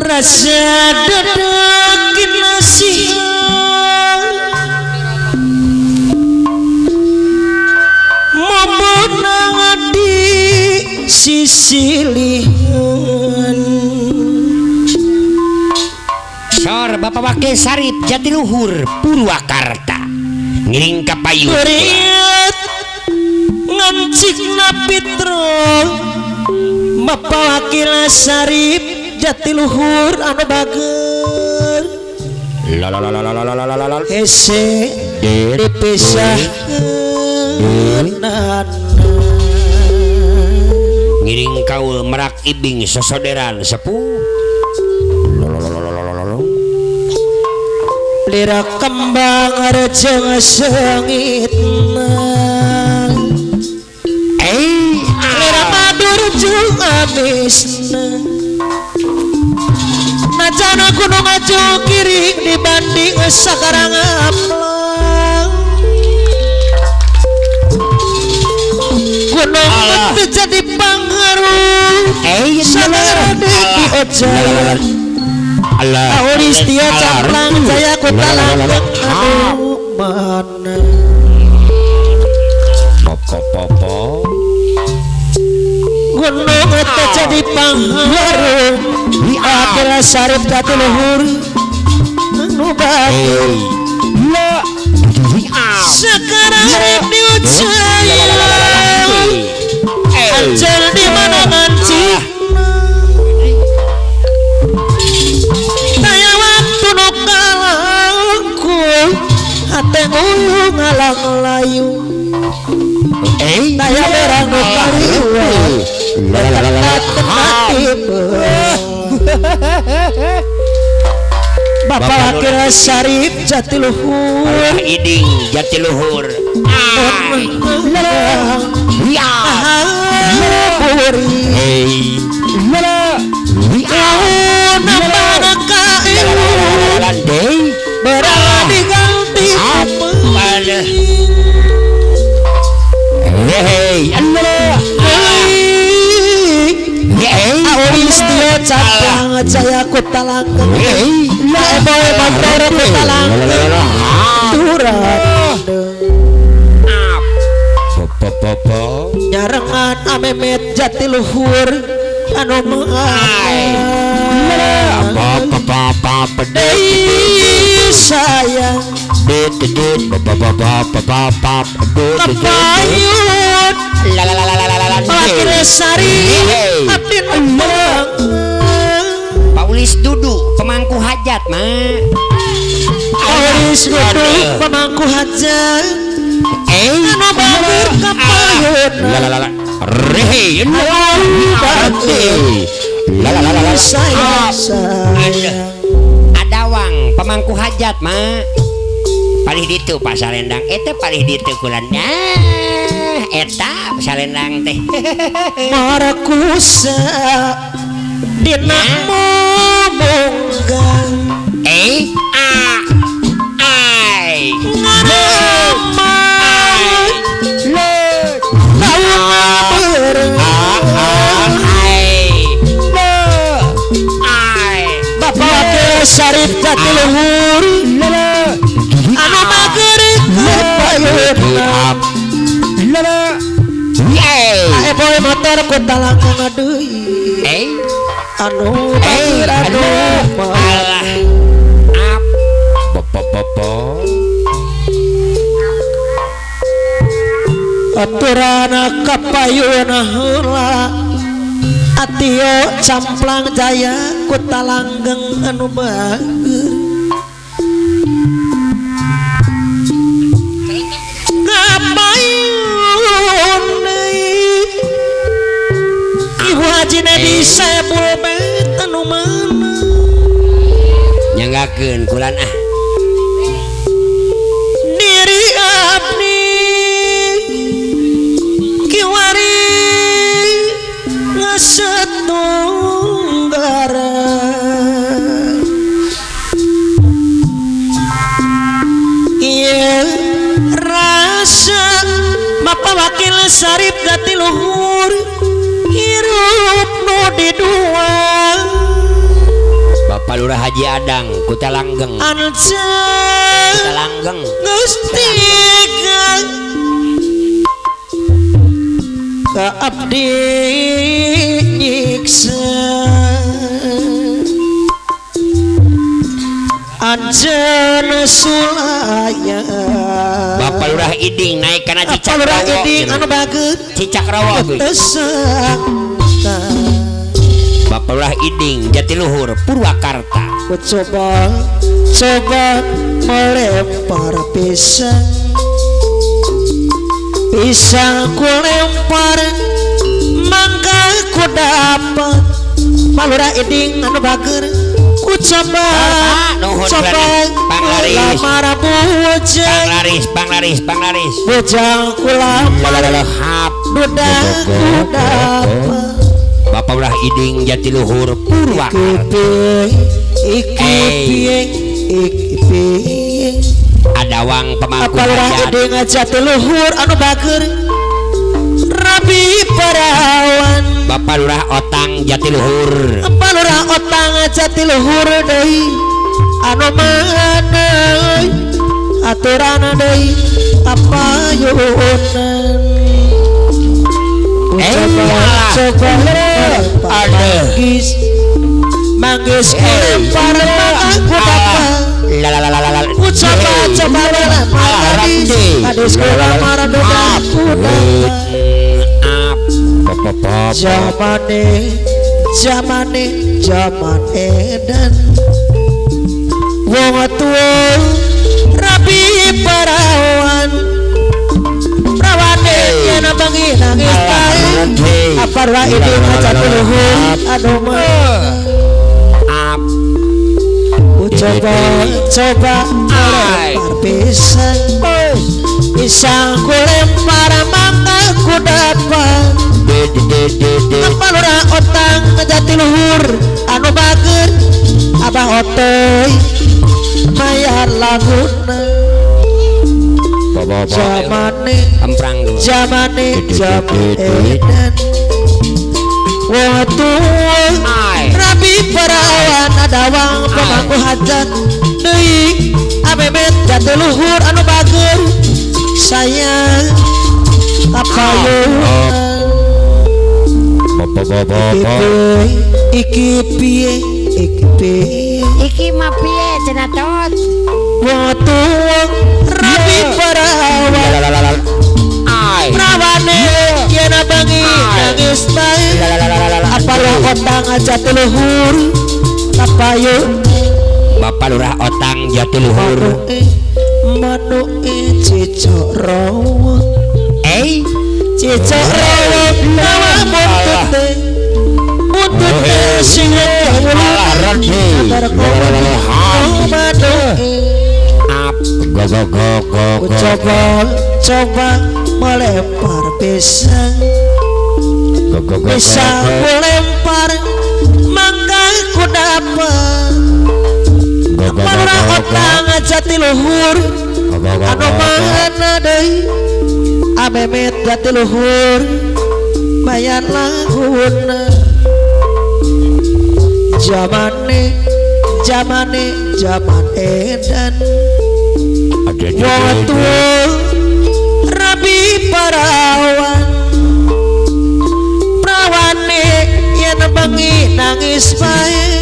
Rasa dedekin nasihat memenang di sisi lihan. Sor Bapak Wakil Sarip Jatiluhur Purwakarta ngiring ka payun Beriat ngancik napitro Bapak Wakil Sarip Jatiluhur anu bager hese dipisahkeun ngiring kaul merak ibing sosoderan sepuh lira kembang rejeng seungitna lira madur jeung amisna najana gunung ajo kiring dibanding sakarang amlang gunung teu jadi pangaruh sakarang di ojar Aulistia camplang jaya kota langgeng anu mana popo gunung teu jadi pangaruh Akil Sarip Jatiluhur anu batur sekarang rek diucaya anjel di mana ngancik daya waktu nu kalangkung hate ngulu ngalang layu daya berang nu kariwat Bapak Wakil Sarip Jatiluhur iding Jatiluhur diganti Aulistia caplang jaya kota langgeng boy motor kota langgeng turat nyarengan amemet Jatiluhur anu sayang kepayun Wakil Sarip abdi nembang Paulis Dudu pemangku hajat ma Paulis Dudu pemangku hajat anu bager kapayun Adawang pemangku hajat ma palih ditu Pak Salendang eta palih ditu kulannya eta Salendang teh marakusa dina momonggang a ai ngarama Bapak Wakil Sarip Jatiluhur anu mager kapayun boy motor kota langkung deui anu bager anu alah ap popo Aturana kapayuna heula Atio Camplang Jaya Kuta Langgeng anu bager Ngapayun deui Ibu Haji Nabi Saepul Bet anu mana Nyanggakeun kulan ah Diri abdi kiwari ngasetunggara ieu rasa Bapak Wakil Sarip Jatiluhur hirup nu di dua Bapak Lurah Haji Adang Kuta Langgeng Anca Kuta Langgeng geus tiga ka abdi nyiksa Anjeun sulaya Bapak Lurah Iding naik kana Cicak Bapak Lurah Rawo Iding anu bageut Cicak Rawo Bapak Lurah Iding Jatiluhur Purwakarta coba coba melempar pisang pisang ku lempar mangga ku dapat Pak Lurah Iding anu bager ku coba coba lamar bujang panglaris panglaris panglaris bujang ku lamar duda ku dapat Bapak Lurah Iding Jatiluhur Purwakarta iki piye iki piye Adawang pemangku Bapak Lurah hajat Iding Jatiluhur anu bager Rabi Parawan Bapak Lurah Otang Jatiluhur Bapak Lurah Otang Jatiluhur deui anu mana aturan deui kapayunan coba manggis manggis lempar aku dapat coba coba manggis hadis kula marah aku dapat jamane jamane jaman edan wong tuwa rabi parawan prawane yen bengi nangis kae apa ra Iding Jatiluhur anu mah coba coba lempar pisang pisang ku lempar mangga ku dapat Bapak Lurah Otang Jatiluhur anu bager Abah Otoy mayar laguna jamane jamane jaman edan wong tuwa rabi parawan adawang pemangku hajat deui amemet Jatiluhur anu bager sayang kapayunan iki piye iki piye iki mah piye cenah tot wong tuwa rabi parawan prawane yen bengi nangis bae apa Lurah Otang Jatiluhur kapayun Bapak Lurah Otang Jatiluhur manuke cicak rawa cicak rawa nawa buntute buntute sing coba coba melempar pisang pisang ku lempar mangga ku dapat Bapak Lurah Otang Jatiluhur anu mana deui amemet Jatiluhur bayar laguna jamane jamane jaman edan wong tuwa rabi parawan prawane yen bengi nangis bae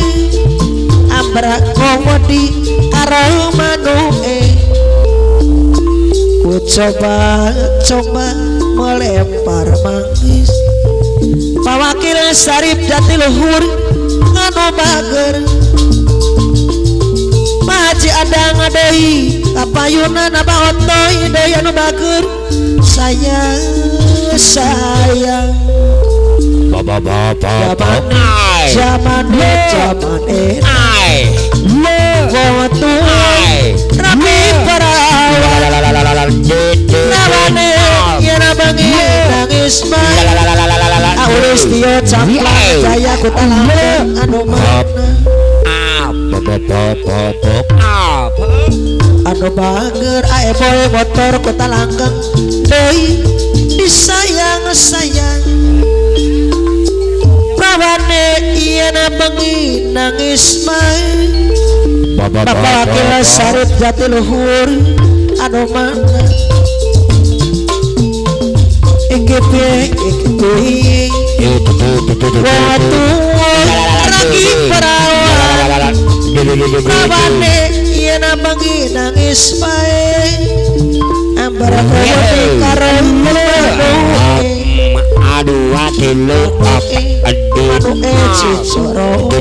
ambrak komodi karo manuke ku coba coba Melempar manggis Pawakil Sarip Jatiluhur anu bager Haji Adang deui kapayunan Abah Otoy deui anu bager sayang sayang Bapak zaman zaman ai waktu rapi perawan rawane yen bengi nangis mah Aulis Tio Camplang Jaya Kota Lampung anu mana anu bager ae boy motor Kota Langgeng deui disayang sayang prawane yen bengi nangis mah Bapak Wakil Sarip Jatiluhur anu mana iki piye iki piye waktu ragi perawan prawane yen bengi nangis bae ambar kowe karo aduh tilu aduh cicoro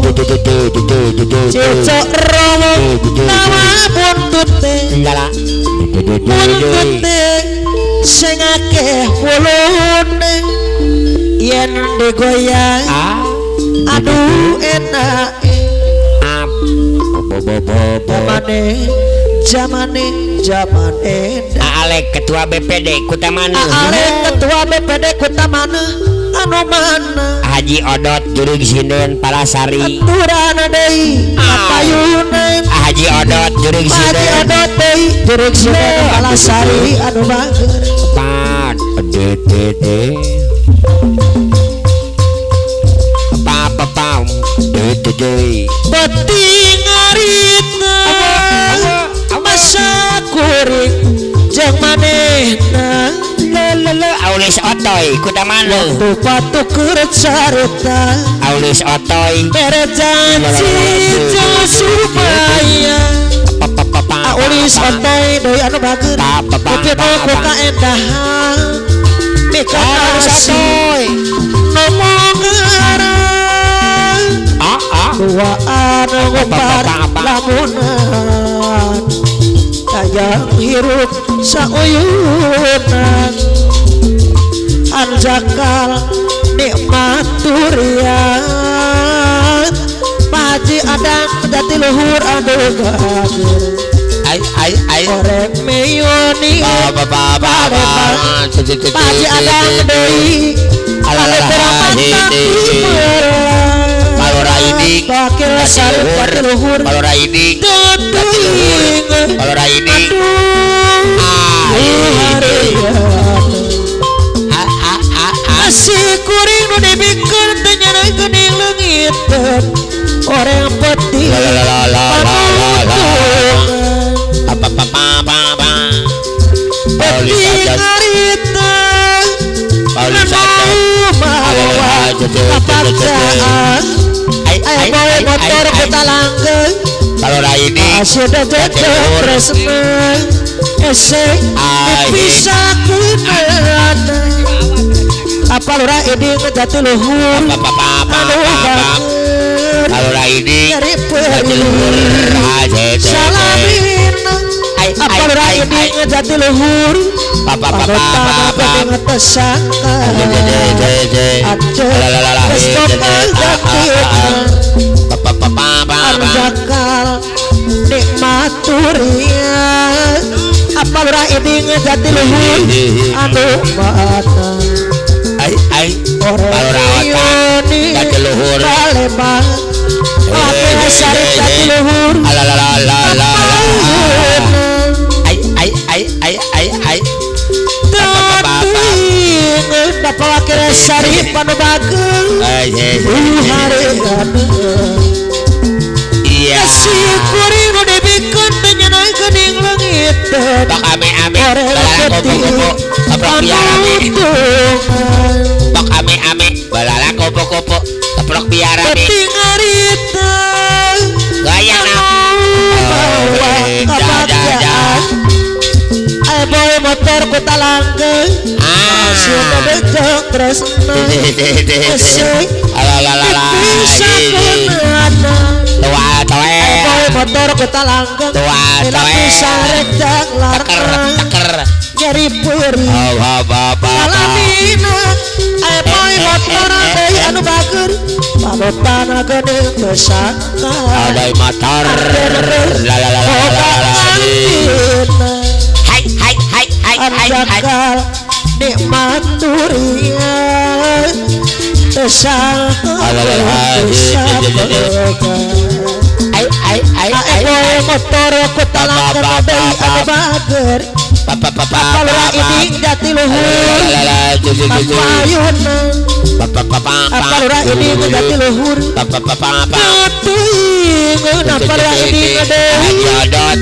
cicoro tawa buntute buntute sing akeh wulune yen digoyang aduh enake jamane jamane jamane Alek ketua BPD Kutamana Alek ketua BPD Kutamana anu mana Haji Odot jurig sinden Palasari aturan deui kapayunan Haji Odot jurig sinden Haji Odot deui jurig sinden Palasari anu bager 4 D D D pa pa pa D D D beti ngaritna masa kuring jeung manehna lele Aulis Otoy Kutamana waktu patukur carita Aulis Otoy bere janji jeung supaya Aulis Otoy deui anu bager kupito ku kaendahan mika asih ngomong ngarang duaan ngumbar lamunan kayang hirup sauyunan anjakal nikmat turian Haji Adang Jatiluhur anu bager ai ai ai orek meyoni Haji Adang deui Palora ini Wakil Sarip Jatiluhur Palora ini Palora ini masih kuring nu dibikeun teu nyana geuning leungiteun oreng peti peti ngarita mawa kapaksaan aya boy motor Kota Langgeng Palora ini asih dedet tresna ese dipisahkeun apa lurah ini Jatiluhur anu bager Palora ini Jatiluhur salamin apa lurah ini Jatiluhur papa papa tersangka anjakal nikmat turian apa lurah ini Jatiluhur anu mana ai ai Palora otak Jatiluhur Palembang Wakil Sarip Jatiluhur alalalala ai ai ai ai ai ai Bapak Wakil Sarip anu bager iya kasih kuring nu dibikeun teu nyana geuning leungiteun bak ame ame balala kopo-kopo keprok biar ame bak ame ame balala kopo-kopo keprok biar ame beti ngarita gaya na kapaksaan ae boy motor Kota Langgeng Tua toe motor kota langgeng tua toe teker teker nyeri puri alamina boy motor deui anu bager palotana geuning teu sangka ada motor la la la la la hai hai hai hai hai hai nikmat durian teu sangka ai ai ai ai boy motor kota langgeng deui anu bager papa lurah iding jati luhur papayuna papa lurah iding jati luhur papa teuing napa lurah iding deui Haji Odot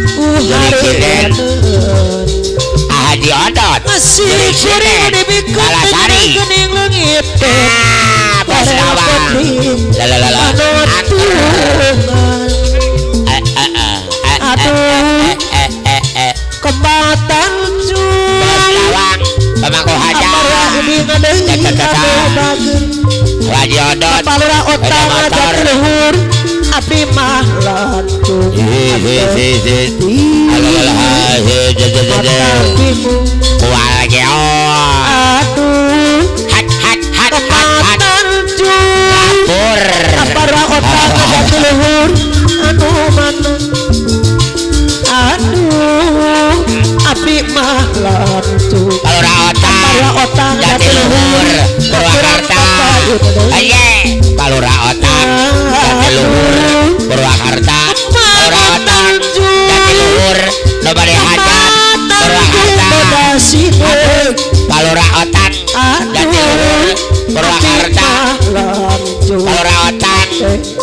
Haji Odot masih kuring dibikeun Balasari geuning leungit bos lawang la la la la aduh kembatan bos lawang pemangku hajat Haji Odot palurah otang jati luhur abdi mah lantung aduh hat hat hat hat kembatan palurah otang jati luhur anu mana aduh abdi mah lantung palurah otang jati luhur Purwakarta aye palurah otang jati luhur Purwakarta palurah otang jati luhur nu bade hajat Purwakarta palurah otang jati luhur Purwakarta palurah otang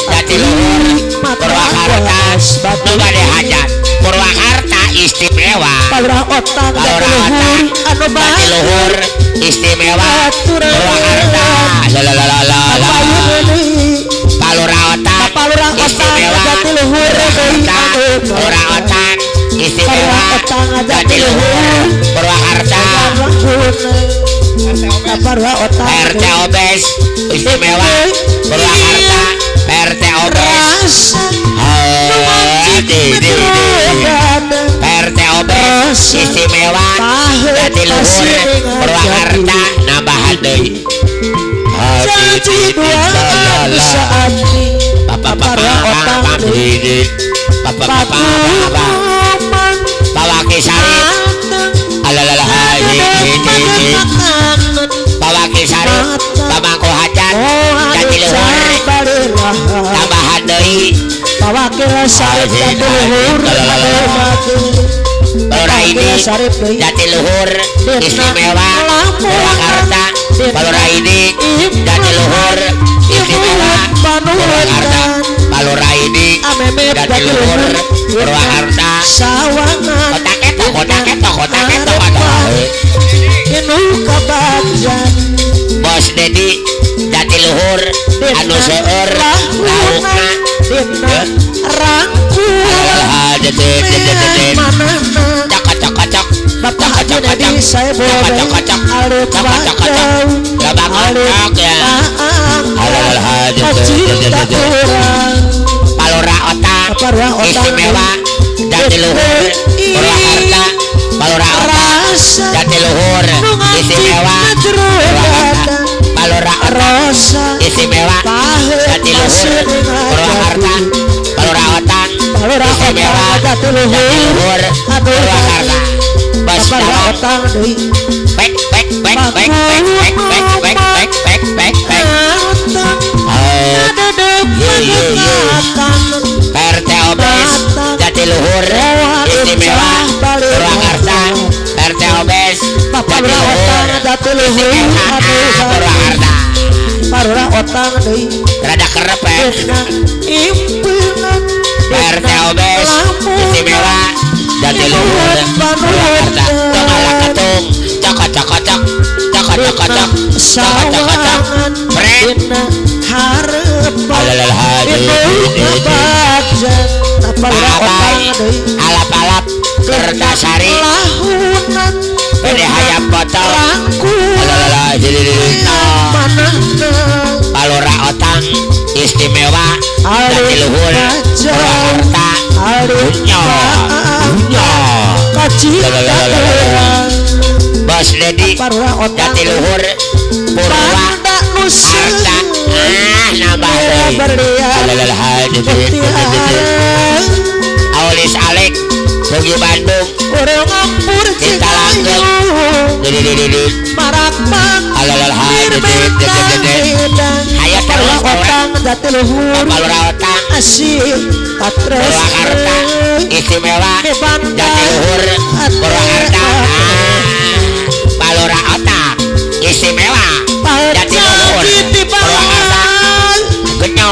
jati luhur Purwakarta nu bade hajat Purwakarta istimewa palurah otang jati luhur istimewa Purwakarta la la la la la palurah otang istimewa Purwakarta palurah otang istimewa jati luhur Purwakarta RT Obes istimewa Purwakarta RT Obes RT Obes istimewa jati luhur Purwakarta nambahan deui janji dua saat papa papa papa papa Pawaki Sari alalalah Pawaki Sari pamangku hajat jati luhur tambahan deui Pawaki Sari jati luhur Palurah ini jati luhur istimewa Purwakarta Palurah ini jati luhur istimewa Purwakarta Palurah ini jati luhur Purwakarta sawangan kotak etok kotak etok Bos Dedi jati luhur anu seueur laukna rangkul cak cak cak Bapak Haji Dedi saya boleh alit wakau alit cinta urang palurah otang istimewa jati luhur Purwakarta palurah otang jati luhur istimewa Purwakarta palurah otang istimewa jati luhur Purwakarta palurah otang istimewa jati luhur Purwakarta bos lawang bek bek bek bek bek bek bek bek bek bek bek bek RT Obes jati luhur istimewa Purwakarta RT Obes jati luhur istimewa Purwakarta Palurah otang deui rada kerep RT Obes istimewa jati luhur Purwakarta tong ketung cok cok cok cok cok cok cok cok cok harapan Abai alap-alap Kertasari Pede hayam potong Palura Otang istimewa Jatiluhur Purwakarta Bunyo Bos Dedi Jatiluhur Purwakarta nambah Aulis Alek Sugi Bandung Cinta Langgeng Hayo terus Palura Otang Purwakarta istimewa Jatiluhur Purwakarta Palura Otang istimewa Jatiluhur Purwakarta Genyo.